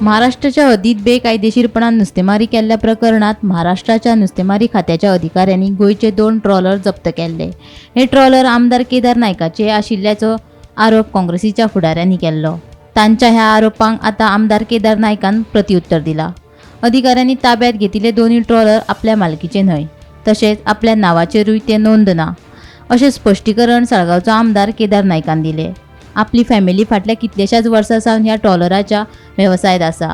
महाराष्ट्राच्या हद्दीत बेकायदेशीरपणान नुस्तेमारी केल्ल्या प्रकरणात महाराष्ट्राच्या नुस्तेमारी खात्याच्या अधिकाऱ्यांनी गोंयचे 2 ट्रॉलर जप्त केल्ले. हे ट्रॉलर आमदार केदार नायकाचे आशिल्ल्याचो आरोप काँग्रेसीच्या फुडाऱ्यांनी केल्लो. तांच्या ह्या आरोपांक आतां आमदार केदार नायकान प्रतिउत्तर दिला. अधिकाऱ्यांनी ताब्यात घेतिल्ले 2 ट्रॉलर आपल्या मालकीचे न्हय, तशेंच आपल्या नावाचेरूय ते नोंद ना, अशें स्पश्टीकरण साळगांवचो आमदार केदार नायकान दिले. आपली फॅमिली फाटल्या कितल्याशाच वर्सां सावन ह्या ट्रॉलराच्या वेवसायांत आसा,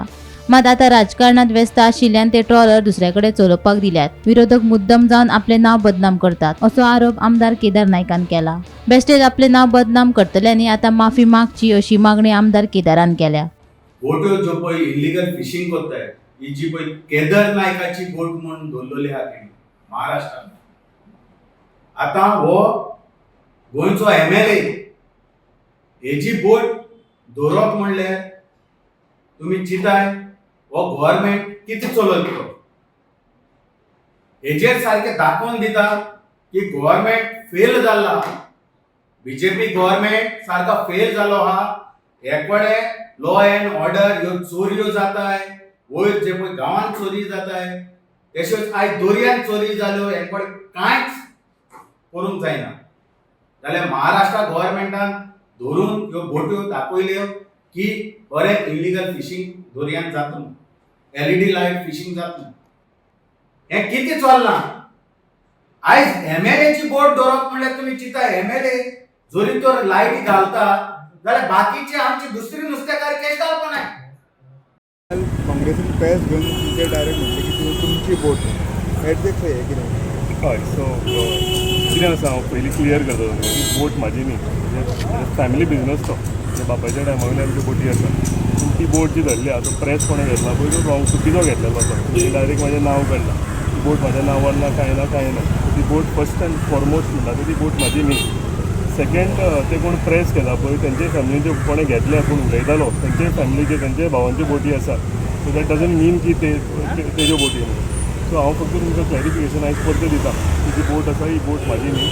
मात आतां राजकारणांत व्यस्त आशिल्ल्यान ते ट्रॉलर दुसऱ्या कडेन चलोवपाक दिल्यात. विरोधक मुद्दम जावन आपलें नांव बदनाम करतात, असो आरोप आमदार केदार नायकान केला. बेस्टेज आपलें नांव बदनाम करतल्यांनी आतां माफी मागची अशी मागणी आमदार केदारान केल्या. बोट्यो ज्यो पळय इलिगल फिशींग करताय, ही जी पळय केदार नायकाची बोट म्हूण दवरलेली आहा तेणी महाराष्ट्रान. आतां हो गोंयचो एमएलए हेजी बोट दवरप म्हणल्यार तुमी चिंताय हो गव्हर्मेंट कितें चलयतलो. हेजेर सारकें दाखोवन दिता की गव्हर्मेंट फेल जाल्लो आहा, बीजेपी गव्हर्मेंट सारको फेल जालो आहा. हे कडेन लॉ एंड ऑर्डर ह्यो चोरयो जाताय, वयर जे पळय गांवांत चोरी जाताय, तश्योच आयज दर्यांत चोरी जाल्यो, हे कडेन कांयच करूंक जायना. जाल्यार महाराष्ट्रा गव्हर्मेंटान धरून ह्यो बोट्यो दाखयल्यो की बरें इलिगल फिशींग दर्यांत जाता म्हणून, एलईडी लायट फिशींग जाता म्हणून. हें कितें चल्लां आयज एमएलएची बोट दवरप म्हणल्यार तुमी चिंता, एमएलए जरी तर लायटी घालता जाल्यार बाकीचे आमची दुसरी नुस्तेकार केश घालपा नाय. काँग्रेसीन पेस घेवन तुमचे डायरेक्ट म्हणले की तुमची बोट एडजेक्ट हें कितें. हय, सो कितें आसा, हांव पयलीं क्लियर करता तुमकां की बोट म्हाजी न्ही, म्हणजे फॅमिली बिजनस तो, म्हणजे बापायच्या टायमा वयल्यान आमच्यो बोटी आसा. पूण ती बोट जी धरली आसा तो प्रेस कोणें घेतला पळय तो रॉंग, चुकीचो घेतलेलो आसा. तेणी डायरेक्ट म्हाजें नांव काडलां, ती बोट म्हाज्या नांवार ना, कांय ना, कांय ना. ती बोट फर्स्ट अँड फॉरमोस्ट म्हणटा ती बोट म्हाजी न्ही. सेकंड, ते कोण प्रेस केला पळय तेंचे फॅमिलीचे कोणें घेतले पूण उलयतालो, तेंचे फॅमिलीचे तेंचे भावांच्यो बोटी आसा. सो that doesn't मीन की ते तेज्यो बोटी म्हणून. सो हांव फक्त तुमकां क्लॅरिफिकेशन आयज परतें दिता की जी बोट आसा ही बोट म्हाजी न्ही.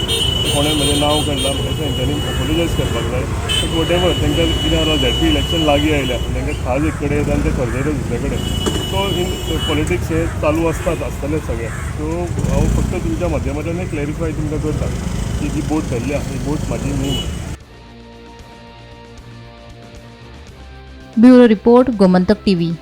कोणें म्हजें नांव काडलां म्हणल्यार तेंच्यांनी एपोलोजायज करपाक जाय. बट what ever, तेंकां कितें जाला, झेडपी इलेक्शन लागीं आयल्या, तेंकां खाज एक कडेन येता आनी ते खर्जयता दुसरे कडेन. सो इन पॉलिटिक्स हे चालू आसतात, आसतलेच सगळें. सो हांव फक्त तुमच्या माध्यमांतल्यान क्लॅरिफाय तुमकां करता की जी बोट धरल्या ही बोट म्हाजी न्ही म्हणून. Bureau report, Gomantak TV.